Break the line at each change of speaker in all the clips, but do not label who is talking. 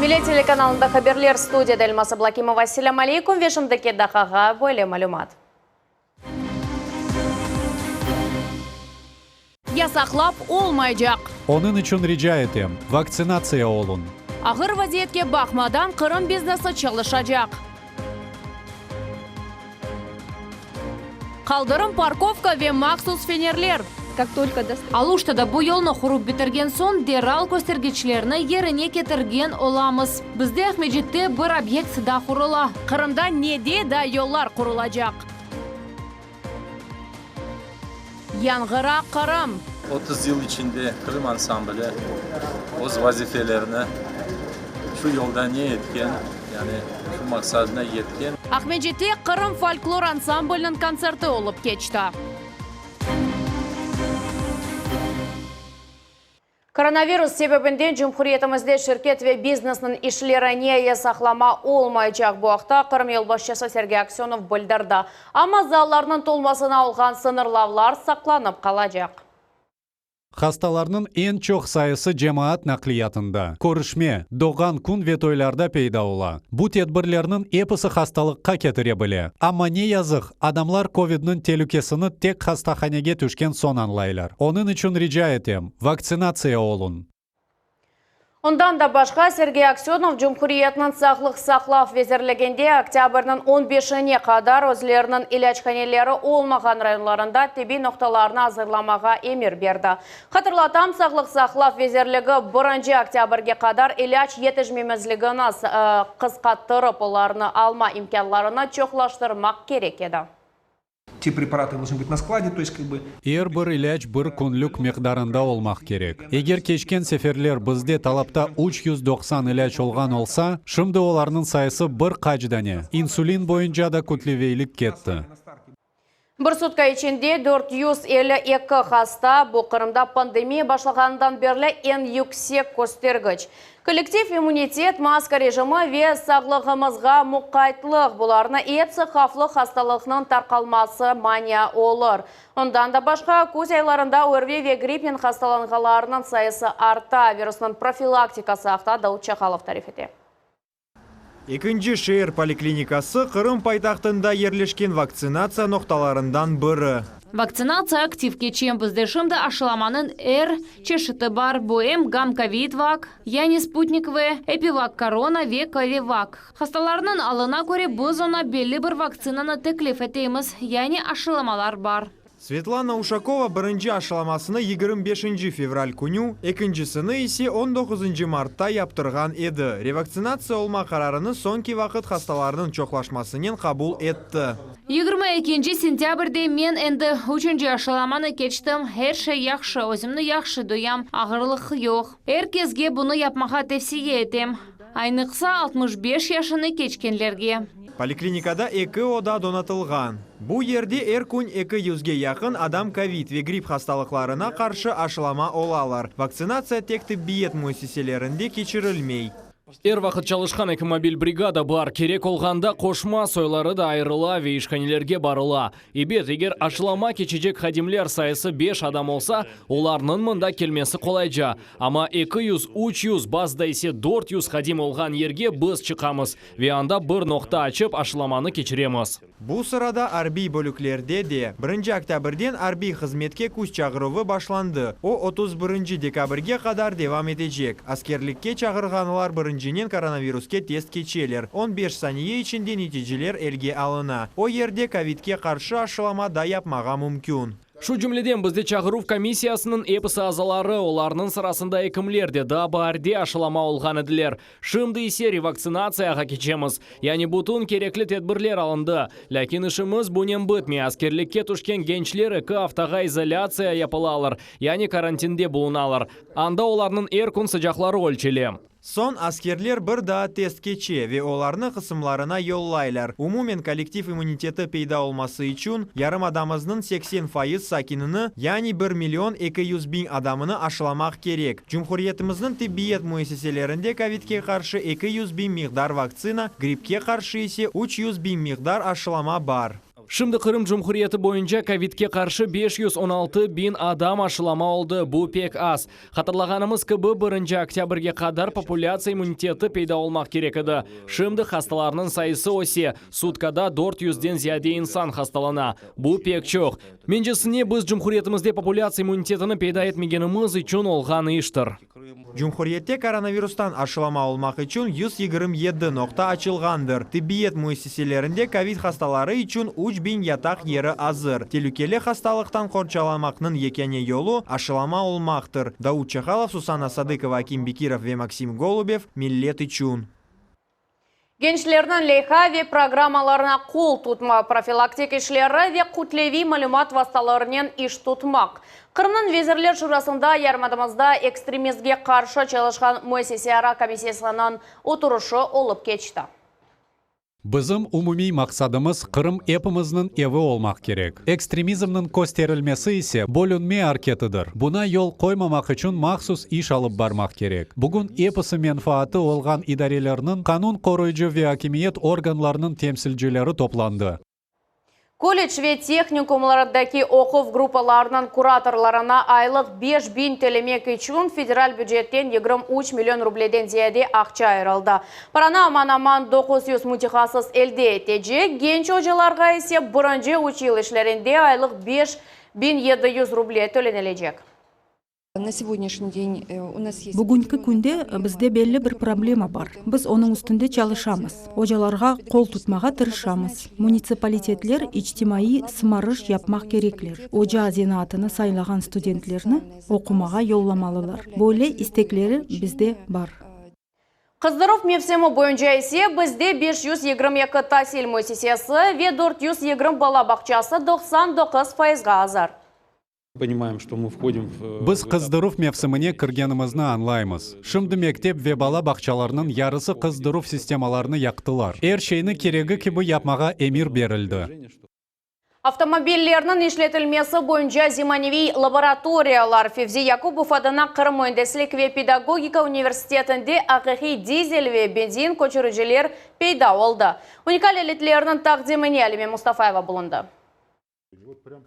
Millet telekanalında haberler, studiyada Elmaz Ablakimova. Selâm aleykum ve şimdiki daqqağa böyle malümat.
Yasaqlap olmaycaq.
Onıñ içün rica etem, vaktsinatsiya olun.
Ağır vaziyetke baqmadan, Qırım biznesi çalışacaq. Qaldırım, parkovka ve mahsus fenerler. Aluştada bu yolnı qurıp bitirgen soñ, deral köstergiçlerni yerine ketirgen olamız. Bizde Aqmescitte bir obyekt daa qurula. Qırımda nede daa yollar qurulacaq? Yañğıra Qırım!
30 yıl içinde Qırım ansambli öz vazifelerini şu yolda ne etken, yani şu maqsadına yetken.
Aqmescitte Qırım folklor ansambliniñ kontserti olıp keçti.
Koronavirus sebebinden cumhuriyetimizde şirket ve biznesniñ işlerine yasaqlama olmaycaq. Bu aqta Qırım yolbaşçısı Sergey Aksönov bildirdi. Amma zallarnıñ tolmasına olğan sıñırlavlar saqlanıp qalacaq.
Hastalarnıñ eñ çoq sayısı cemaat naqliyatında, körüşme, doğğan kün ve toylarda peyda ola. Bu tedbirlerniñ episi hastalıqqa ketire bile. Amma ne yazıq, adamlar kövidniñ telükesini tek hastahanege tüşken soñ añlaylar. Onıñ içün rica etem, vaktsinatsiya olun.
Ondan da başqa, Sergey Aksönov cumhuriyetniñ Sağlıq saqlav vezirliginde oktâbrniñ on beşine qadar özleriniñ ilâchaneleri olmağan rayonlarında tibbiy noqtalarnı azırlamağa emir berdi. Hatırlatam, Sağlıq saqlav vezirligi birinci oktâbrge qadar ilâc yetişmemezligini qısqarttırıp, olarnı alma imkânlarını çoqlaştırmaq kerek edi.
Te preparatı должны быть na sklade, to est kak bı.
Er bir ilâc bir künlük miqdarında olmaq kerek. Eger keçken seferler bizde talapta 390 ilâc olğan olsa, şimdi olarnıñ sayısı bir qaç dane. İnsulin boyunca da kütleviylik ketti.
Bir sutka içinde 452 hasta, bu Qırımda pandemiya başlağanından berli eñ yüksek köstergiç. Kollektiv immunitet, maska rejimi ve sağlığımızğa muqaytlıq, bularnı episi havflı hastalıqnıñ tarqalması mania olur. Ondan da başqa, küz aylarında ÖRVİ ve grippnen hastalanğanlarnıñ sayısı arta. Virusnıñ profilaktikası aqta Davut Çakalov tarif ete.
Ekinci şeer poliklinikası Qırım paytahtında yerleşken vaktsinatsiya noqtalarından biri.
Vaktsinatsiya aktiv keçe. Bizde şimdi aşılamanıñ er çeşiti bar, bu em Gamkovidvak, yani Sputnik V, Epivak Korona ve Kovivak. Hastalarnıñ alına köre biz oña belli bir vaktsinanı teklif etemiz, yani aşılamalar bar.
Svetlana Uşakova birinci aşılamasını 25 fevral künü, ekincisini ise 19 martta yaptırğan edi. Revaktsinatsiya olma qararını soñki vaqıt hastalarnıñ çoqlaşmasınen qabul etti.
22 sentâbrde men endi üçünci aşılamanı keçtim. Er şey yahşı, özümni yahşı duyam, ağırlıq yoq. Er kesge bunı yapmağa tevsiye etem, aynıqsa 65 yaşını keçkenlerge.
Poliklinikada eki oda donatılğan. Bu yerde er kün eki yüzge yaqın adam kovid ve gripp hastalıqlarına qarşı aşılama olalar. Vaktsinatsiya tek tibbiyet müessiselerinde keçirilmey.
Er vaqıt çalışqan eki mobil brigada bar, kerek olğanda qoşma soyları da ayırıla ve işhanelerge barıla. Ebet, eger aşılama keçecek hadimler sayısı beş adam olsa, olarnıñ mında kelmesi qolayca. Amma 200, 300, bazıda ise 400 hadim olğan yerge biz çıqamız ve anda bir noqta açıp aşılamanı keçiremiz.
Bu sırada arbiy bölüklerde de birinci oktâbrden arbiy hızmetke küz çağıruvı başlandı. O, 31 dekabrge qadar devam etecek. Askerlikke çağırğanlar birincinen koronaviruske test keçeler. 15 saniye içinde neticeler elge alına. O yerde kovidke qarşı aşılama da yapmağa mümkün.
Şu cümleden, bizde çağıruv komissiyasınıñ episi azaları, olarnıñ sırasında ekimler de, daa baarde aşılama olğan ediler. Şimdi ise revaktsinatsiyağa keçemiz. Yani bütün kerekli tedbirler alındı. Lâkin işimiz bunen bitmey, askerlikke tüşken gençler eki aftağa izolâtsiya yapılalar, yani karantinde bulunalar. Anda olarnıñ er kün sıcaqları ölçele.
Soñ askerler bir daa test keçe ve olarnı qısımlarına yollaylar. Umumen kollektiv immuniteti peyda olması içün yarımadamıznıñ 80% sakinini, yani bir million 200 biñ adamını aşılamaq kerek. Cumhuriyetimizniñ tibbiyet müessiselerinde kovidke qarşı 200 biñ miqdar vaktsina, grippke qarşı ise 300 biñ miqdar aşılama bar.
Şimdi Qırım Cumhuriyeti boyunca kovidke qarşı 516 biñ adam aşılama oldı, bu pek az. Hatırlağanımız kibi, birinci oktâbrge qadar populâtsiya immuniteti peyda olmaq kerek edi. Şimdi hastalarnıñ sayısı öse, sutkada dört yüzden ziyade insan hastalana. Bu pek çoq. Mencesine, biz cumhuriyetimizde populâtsiya immunitetini peyda etmegenimiz içün olğan iştir.
Cumhuriyette koronavirustan aşılama olmaq içün 127 noqta açılğandır. Tibbiyet müessiselerinde kovid hastaları içün 3000 yataq yeri azır. Telükeli hastalıqtan qorçalamaqnıñ yekâne yolu, aşılama olmaqtır. Davut Çakalov, Susanna Sadıkova, Akim Bekirov ve Maksim Golubev, Millet içün.
Gençlerniñ leyha ve programmalarına qol tutma, profilaktik işleri ve kütleviy malümat vastalarınen iş tutmaq. Qırımnıñ Vezirler Şurasında yarımadamızda ekstremizmge qarşı çalışqan müessiseara komissiyasınıñ oturışı olıp keçti.
Bizim umumiy maqsadımız Qırım epimizniñ evi olmaq kerek. Ekstremizmniñ kösterilmesi ise bölünme arketidir. Buna yol qoymamaq içün mahsus iş alıp barmaq kerek. Bugün episi menfaatı olğan idarelerniñ, qanun qoruyıcı ve akimiyet organlarınıñ temsilcileri toplandı.
Kollec ve tehnikumlardaki oquv gruppalarınıñ kuratorlarına aylıq 5000 tölemek içün federal bücetten 23 million rubleden ziyade aqça ayırıldı. Paranı aman-aman 900 mütehassıs elde etecek, genç ocalarğa ise birinci üç yıl işlerinde aylıq 5700 ruble tölenilecek.
Bugünki künde bizde belli bir problema bar, biz onıñ üstünde çalışamız, ocalarğa qol tutmağa tırışamız. Munitsipalitetler içtimaiy sımarış yapmaq kerekler, oca zenaatını saylağan studentlerni oqumağa yollamalılar. Böyle istekleri bizde bar.
Qızdıruv mevsimi boyunca ise bizde 522 tasil müessisesi ve 420 bala bağçası 99 fayızğa azır.
Biz qızdıruv mevsimine kirgenimizni añlaymız. Şimdi mektep ve bala bağçalarınıñ yarısı qızdıruv sistemalarını yaqtılar. Er şeyni keregi kibi yapmağa emir berildi.
Avtomobillerniñ işletilmesi boyunca zemaneviy laboratoriyalar Fevzi Yakubov adına Qırım müendislik ve pedagogika universitetinde aqiqiy dizel ve benzin köçüriciler peyda oldı. Unikal aletlerniñ taqdimine Alime Mustafayeva bulundı.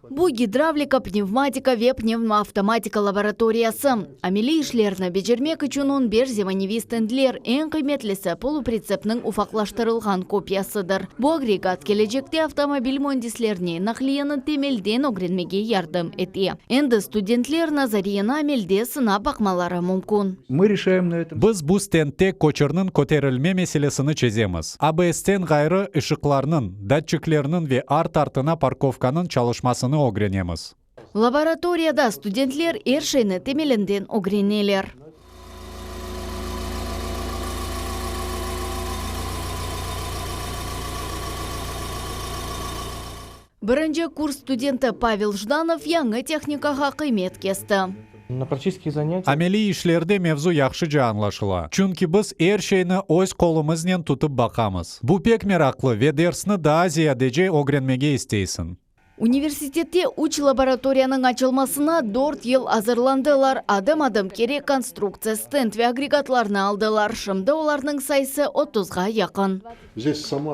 Bu gidravlika, pnevmatika ve pnevmoavtomatika laboratoriyası. Ameliy işlerni becermek içün on beş zemaneviy stendler, eñ qıymetlisi, polupritsepniñ ufaqlaştırılğan kopiyasıdır. Bu agregat kelecekte avtomobil müendislerine naqliyeni temelden ögrenmege yardım ete. Endi studentler nazariyeni amelde sınap baqmaları mümkün.
Biz bu stendte köçürniñ köterilme meselesini çezemiz. ABS-ten ğayrı, ışıqlarnıñ, datçiklerniñ ve art-artına parkovkanıñ çalışmasını ögrenemiz.
Laboratoriyada studentler er şeyni temelinden ögreneler. Birinci kurs studenti Pavel Jdanov yañı tehnikağa qıymet kesti.
Ameliy işlerde mevzu yahşıca añlaşıla, çünki biz er şeyni öz qolumıznen tutıp baqamız. Bu pek meraqlı ve dersni daa ziyadece ögrenmege isteysiñ.
Universitette üç laboratoriyanıñ açılmasına dört yıl azırlandılar, adım-adım kerek konstruktsiya, stend ve agregatlarnı aldılar. Şimdi olarnıñ sayısı otuzğa yaqın.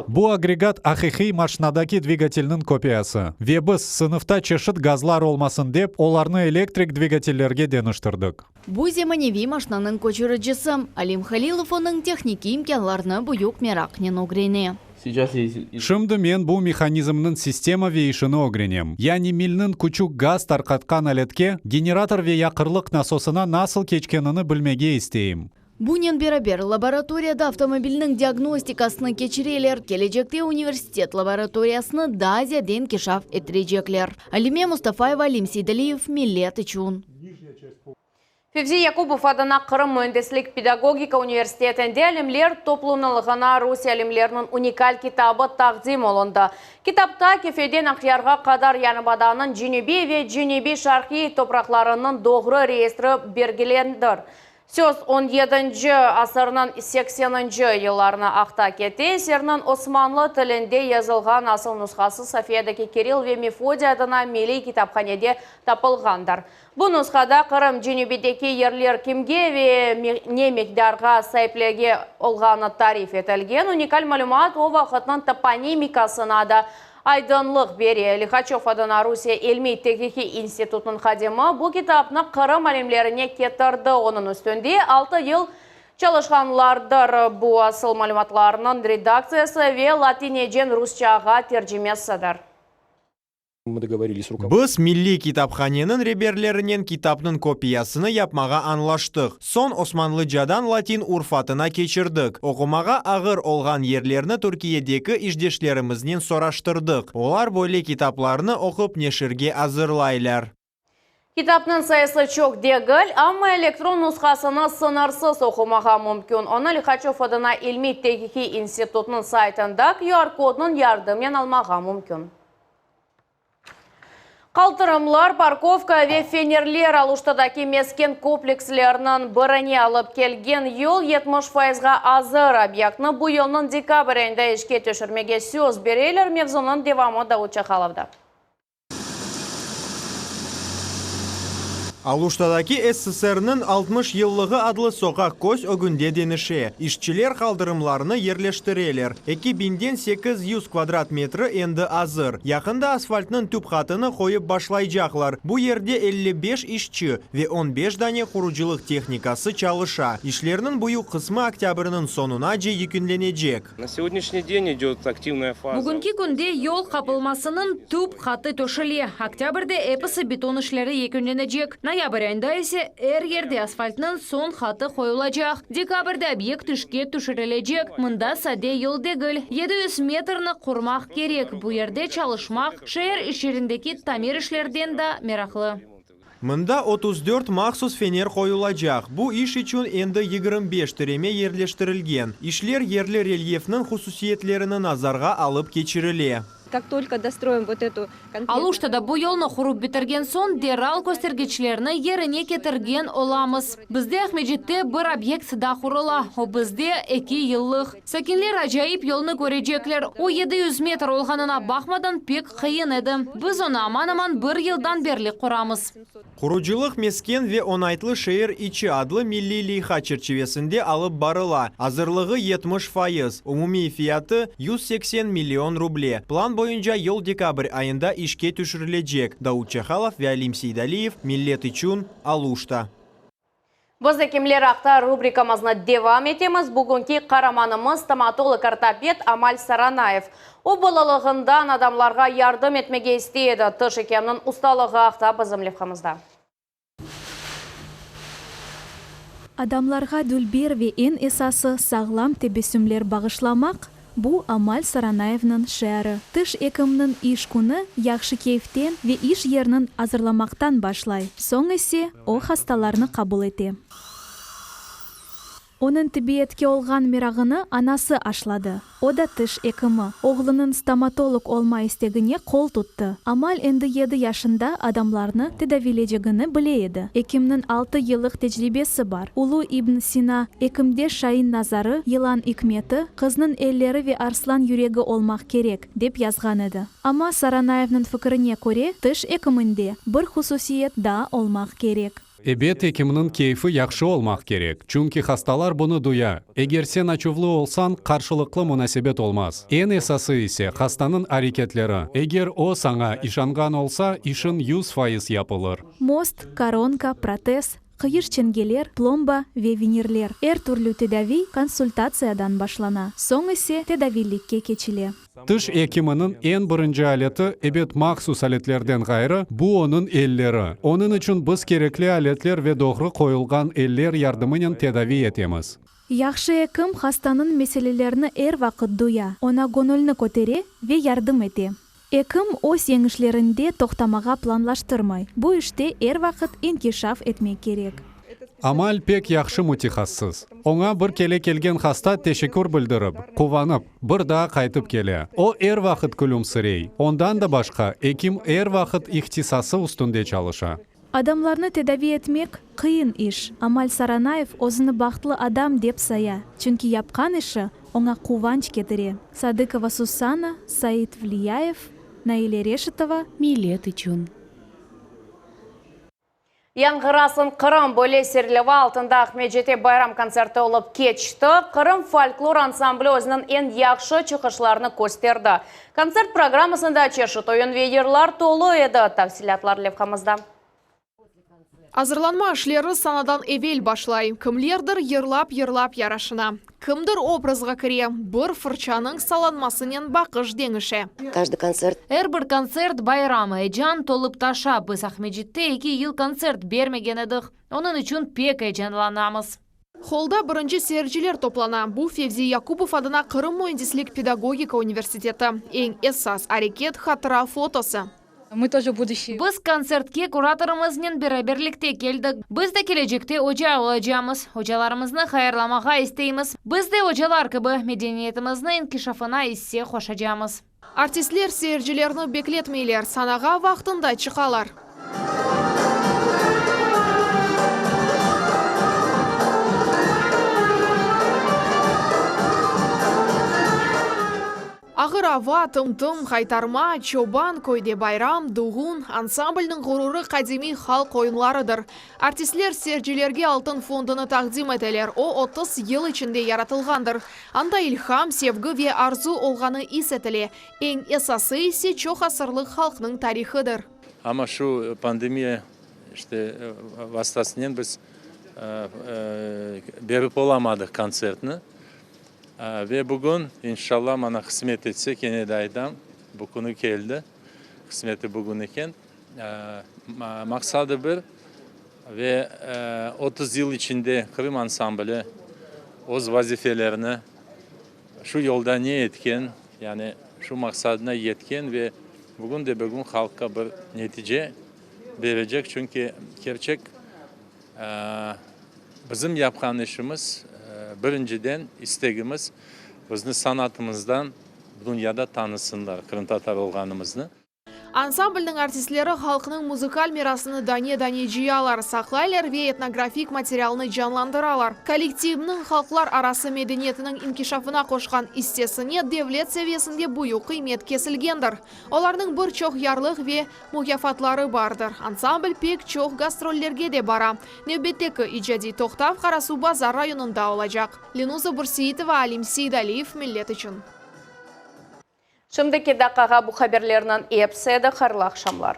Bu agregat aqiqiy maşinadaki dvigatelniñ kopiyası. Ve biz, sınıfta çeşit gazlar olmasın dep, olarnı elektrik dvigatellerge deñiştirdik.
Bu zemaneviy maşinanıñ köçüricisi. Alim Halilov onıñ tehnikiy imkânlarını büyük meraqnen ögrene.
Şimdi men bu mehanizmniñ sistema ve işini ögrenem. Yani milniñ küçük gaz tarqatqan aletke, generator ve yaqırlıq nasosına nasıl keçkenini bilmege isteyim.
Bunen beraber, laboratoriyada avtomobilniñ diagnostikasını keçireler, kelecekte universitet laboratoriyasını daa ziyade inkişaf ettirecekler. Alime Mustafayeva, Alim Seydaliyev, Millet içün.
Fevzi Yakubov adına Qırım müendislik-pedagogika universitetinde alimler toplunılığına Rusiye alimleriniñ unikal kitabı taqdim olundı. Kitapta Kefeden Aqyarğa qadar yarımadanıñ cenübiy ve cenübiy-şarqiy topraqlarınıñ doğru reyestri belgilendir. Söz on yedinci asırnıñ sekseninci yıllarına aqta kete. Eserniñ osmanlı tilinde yazılğan asıl nushası Sofiyadaki Kirill ve Mefodiy adına Milliy kitaphanede tapılğandır. Bu nushada Qırım cenübideki yerler kimge ve ne miqdarğa saipligi olğanı tarif etilgen. Unikal malümat o vaqıtnıñ toponimikasına da. Aydınlıq bere. Lihaçöv adına Rusiye ilmiy-tehnikiy institutınıñ hadimi bu kitapnı Qırım alimlerine ketirdi. Onıñ üstünde altı yıl çalışqanlardır. Bu asıl malümatlarnıñ redaktsiyası ve latinecen rusçağa tercimesidir.
Biz Milliy kitaphaneniñ reberlerinen kitapnıñ kopiyasını yapmağa añlaştıq. Soñ osmanlıcadan latin urfatına keçirdik. Oqumağa ağır olğan yerlerni Türkiyedeki işdeşlerimiznen soraştırdıq. Olar böyle kitaplarnı oqup neşirge azırlaylar.
Kitapnıñ sayısı çoq degil, amma elektron nushasını sıñırsız oqumağa mümkün. Onı Lihaçöv adına ilmiy-tehnikiy institutnıñ saytında QR-kodnıñ yardımnen almağa mümkün. Qaldırımlar, parkovka ve fenerler Aluştadaki mesken kompleksleriniñ birine alıp kelgen yol 70 fayızğa azır. Obyektni bu yılnıñ dekabr ayında işke tüşürmege söz bereler. Mevzunıñ devamı Davut Çahalovda.
Aluştadaki SSRniñ 60 yıllığı adlı soqaq köz ögünde deñişe. İşçiler qaldırımlarnı yerleştireler. Eki biñden 800 kvadrat metri endi azır. Yaqında asfaltnıñ tüp qatını qoyıp başlaycaqlar. Bu yerde 55 işçi ve on beş dane qurucılıq tehnikası çalışa. İşlerniñ büyük qısmı oktâbrniñ soñunace yekünlenecek.
Na segodnâşniy den idöt aktivnaya faza.
Bugünki künde yol qapılmasınıñ tüp qatı töşele. Oktâbrde episi beton işleri yekünlenecek. Noyabr ayında ise er yerde asfaltnıñ soñ qatı qoyulacaq. Dekabrde obyekt işke tüşürilecek. Mında sade yol degil, 700 metrni qurmaq kerek. Bu yerde çalışmaq, şeer içerindeki tamir işlerden da meraqlı.
Mında 34 mahsus fener qoyulacaq. Bu iş içün endi 25 tireme yerleştirilgen. İşler yerli relyefniñ hususiyetlerini nazarğa alıp keçirile.
Kak tolko dostroim vot etu konkretno.
Aluştada bu yolnı qurıp bitirgen soñ, deral köstergiçlerni yerine ketirgen olamız. Bizde Aqmescitte bir obyekt daa qurula, o bizde eki yıllıq. Sakinler acayip yolnı körecekler. O, 700 metr olğanına baqmadan, pek qıyın edi. Biz onı aman-aman bir yıldan berli quramız.
Qurucılıq Mesken ve oñaytlı şeer içi adlı milliy leyha çerçivesinde alıp barıla. Azırlığı 70%, umumiy fiyatı, 180 million ruble. Plan boyunca yol dekabr ayında işke tüşürilecek. Davut Çahalov ve Alim Seydaliyev, Millet içün, Aluşta.
Biz ekimler aqta rubrikamıznı devam etemiz. Bugünki qaramanımız stomatolog-ortoped Amal Saranayev. O, balalığından adamlarğa yardım etmege istey edi. Tış ekimniñ ustalığı aqta bizim levhamızda.
Adamlarğa dülber ve eñ esası sağlam tebessümler bağışlamaq, Bu, Amal Saranayevniñ şiarı. Tiş ekimniñ iş künü yahşı keyften ve iş yeriniñ azırlamaqtan başlay, soñ ise o hastalarnı qabul ete. Onıñ tibbiyetke olğan merağını anası aşladı. O da tiş ekimi. Oğlunıñ stomatolog olma istegine qol tuttı. Amal endi yedi yaşında adamlarnı tedaviylecegini bile edi. Ekimniñ altı yıllıq tecribesi bar. Ulu İbn Sina, ekimde şain nazarı, yılan ikmeti, qıznıñ elleri ve arslan yüregi olmaq kerek, dep yazğan edi. Amma Saranayevniñ fikirine köre, tiş ekiminde bir hususiyet daa olmaq kerek.
Ebet, ekimniñ keyfi yahşı olmaq kerek, çünki hastalar bunı duya. Eger sen açuvlı olsañ, qarşılıqlı munasebet olmaz. Eñ esası ise, hastanıñ areketleri. Eger o, saña işanğan olsa, işiñ 100% yapılır.
Most, koronka, protez, qıyış çengeler, plomba ve vinirler, er türlü tedaviy konsultatsiyadan başlana, soñ ise tedaviylikke keçile.
Tiş ekiminiñ eñ birinci aleti, ebet, mahsus aletlerden ğayrı, bu onıñ elleri. Onıñ içün biz kerekli aletler ve doğru qoyulğan eller yardımınen tedaviy etemiz.
Yahşı ekim hastanıñ meselelerini er vaqıt duya, oña göñülni kötere ve yardım ete. Ekim öz yeñişlerinde toqtamağa planlaştırmay, bu işte er vaqıt inkişaf etmek kerek.
Amal pek yahşı mütehassıs. Oña bir kele kelgen hasta teşekkür bildirip, quvanıp, bir daa qaytıp kele. O, er vaqıt külümsirey. Ondan da başqa, ekim er vaqıt ihtisası üstünde çalışa.
Adamlarnı tedaviy etmek, qıyın iş. Amal Saranayev özüni bahtlı adam dep saya, çünki yapqan işi oña quvanç ketire. Sadıkova Susanna, Sait Vliyayev, Naile Reşitova.
Millet içün.
Yañğırasın Qırım böyle serleva altında Aqmescitte bayram kontserti olıp keçti. Qırım folklor ansambli özüniñ eñ yahşı çıqışlarını kösterdi. Kontsert programmasında çeşit oyun ve yırlar tolu edi. Tafsilâtlar levhamızda.
Azırlanma işleri sanadan evel başlay. Kimlerdir yırlap-yırlap yaraşına. Kimdir obrazğa kire, bir fırçanıñ sallanmasınen baqış deñişe.
Каждый kontsert.
Er bir kontsert, bayram, eyecan tolıp taşa. Biz Aqmescitte eki yıl kontsert bermegen edik, onıñ içün pek eyecanlanamız.
Holda birinci seyirciler toplana. Bu, Fevzi Yakubov adına Qırım müendislik-pedagogika universiteti. Eñ esas areket, hatıra fotosı.
Мы тоже будущие.
Biz kontsertke kuratorımıznen beraberlikte keldik. Biz de kelecekte oca olacamız. Ocalarımıznı hayırlamağa isteymiz. Biz de ocalar kibi medeniyetimizniñ inkişafına isse qoşacamız.
Artistler seyircilerni bekletmeyler, sanağa vaqtında çıqalar. Ağır ava, tım-tım, haytarma, çoban, köyde bayram, düğün, ansamblniñ ğururı qadimiy halq oyunlarıdır. Artistler seyircilerge altın fondunı taqdim eteler, o, 30 yıl içinde yaratılğandır. Anda ilham, sevgi ve arzu olğanı is etile. Eñ esası ise çoq asırlıq halqnıñ tarihıdır.
Amma şu pandemiya işte vastasınen biz berip olamadıq kontsertni. Ve bugün, inşallah, mana qısmet etse, kene de aytam, bu künü keldi, qısmeti bugün eken. Maqsadı bir ve 30 yıl içinde Qırım ansambli öz vazifelerini şu yolda ne etken, yani şu maqsadına yetken ve bugün de bugün halqqa bir netice berecek, çünki kerçek Bizim yapqan işimiz, birinciden, istegimiz, bizni sanatımızdan dünyada tanısınlar, qırımtatar olğanımıznı.
Ansamblniñ artistleri halqnıñ muzıkal mirasını dane-dane cıyalar, saqlaylar ve etnografik materialnı canlandıralar. Kollektivniñ halqlar arası medeniyetiniñ inkişafına qoşqan issesine devlet seviyesinde büyük qıymet kesilgendir. Olarnıñ bir çoq yarlıq ve mukâfatları bardır. Ansambl pek çoq gastrollerge de bara. Nevbetteki icadiy toqtav Qarasuvbazar rayonında olacaq. Lenuza Bürseitova, Alim Seydaliyev, Millet içün.
Şimdiki daqqağa bu haberlerniñ episi edi. Hayırlı aqşamlar.